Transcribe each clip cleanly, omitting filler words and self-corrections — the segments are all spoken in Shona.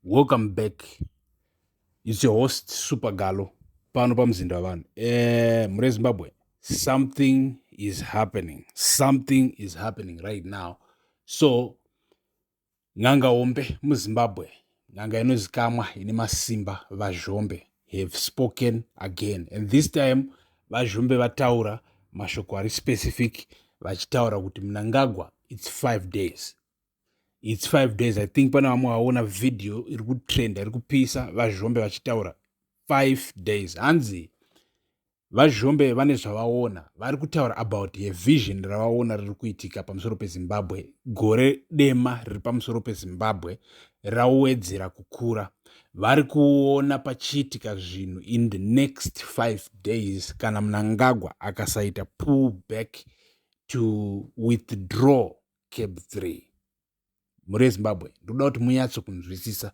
Welcome back. It's your host Super Galo pano pamuzinda wevanhu. Mhuri yeZimbabwe, something is happening. Something is happening right now. So n'anga hombe muZimbabwe, n'anga inozikamwa ine masimba, VaZhombe, have spoken again, and this time VaZhombe vataura mashoko ari specific, vachitaura kuti Mnangagwa, it's 5 days, it's 5 days. I think pane vamwe vaona vhidhiyo iri kutrenda, iri kupisa, VaZhombe vachitaura 5 days. Hanzi VaZhombe vane zvavaona, vari kutaura about yevision ravaona riri kuitika pamusoro peZimbabwe. Gore dema riri pamusoro peZimbabwe rawedzera kukura. Vari kuona pachiitika zvinhu in the next 5 days kana Mnangagwa akasaita pull back to withdraw CAB 3. Mhuri yeZimbabwe, ndoda kuti munyatso kunzwisisa.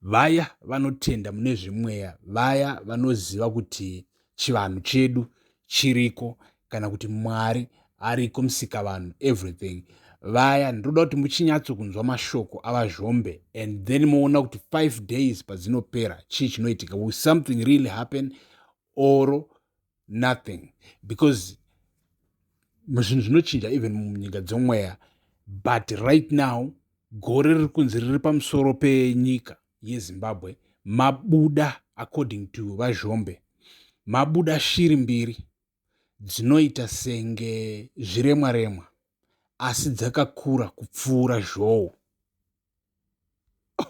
Vaya vanotenda mune zvemweya, vaya vanoziva kuti chivanhu chedu chiriko, kana kuti Mwari ariko, musikavanhu, everything, vaya ndoda kuti muchinyatso kunzwa mashoko avaZhombe and then moona kuti 5 days padzinopera chii chinoitika. Will something really happen or nothing? Because zvinhu zvinochinja even munyika dzomweya. But right now gore riri kunzi riri pamusoro penyika yeZimbabwe mabuda, according to VaZhombe, mabuda shiri mbiri dzinoita senge zviremwa remwa, asi dzakakura kupfuura zhou. Oh,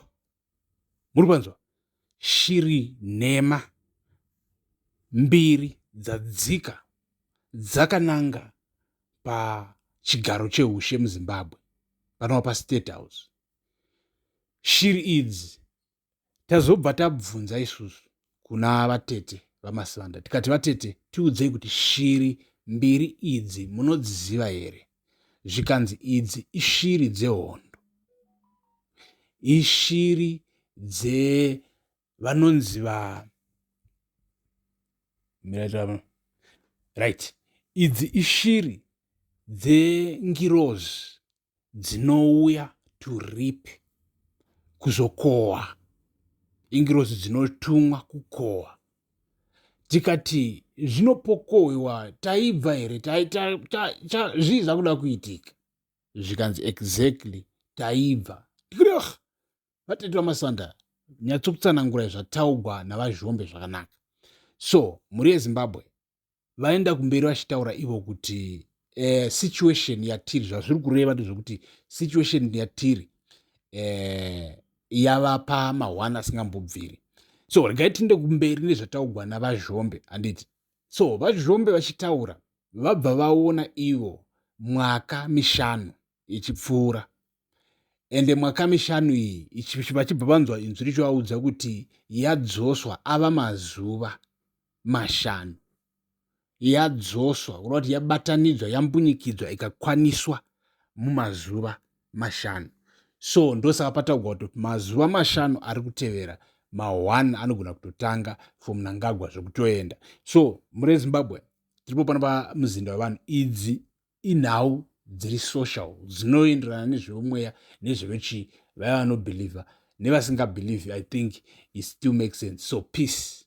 muri kwanzwa? Shiri nhema mbiri dzadzika dzakananga pachigaro cheushe muZimbabwe, panova paState House. Shiri idzi, tazobva tabvunza isusu kuna vatete vaMasivanda, tikati, "Vatete, tiudzei kuti shiri mbiri idzi munodziziva here?" Zvikanzi idzi ishiri dzehondo, ishiri dzevanonzi va, right, idzi ishiri dzengirozi dzinouya to reap, kuzokohwa, ingirozi dzinotumwa kukohwa. Tikati zvinopokohwewa taibva here? Zvii zvakuda kuitika? Zvikanzi exactly, taibva. Vatete vaMasanda, nyatsokutsanangurai zvataugwa navaZhombe zvakanaka. So mhuri yeZimbabwe, vaenda kumberi vachitaura ivo kuti situation yatiri, zvazviri kureva ndezvekuti situation yatiri yava pama1 asingambobviri. So regai tiende kumberi nezvataugwa navaZhombe, handiti? So vaZhombe vachitaura, vabva vaona ivo mwaka 5 ichipfuura, ende mwaka 5 iyi vachibva vanzwa inzwi richivaudza kuti yadzoswa, ava mazuva 5. Yadzoswa kureva kuti yabatanidzwa, yambunyikidzwa, ikakwaniswa mumazuva 5. So ndosaka pataugwa kuti mazuva 5 ari kutevera, ma1 anogona kutotanga for Mnangagwa zvekutoenda. So mhuri yeZimbabwe, tiripo pano pamuzinda wevanhu. Idzi inhau dziri social, dzinoenderana nezvemweya nezvevechii. Vaya vanobhilivha nevasingabhilivhi, I think it still makes sense. So peace.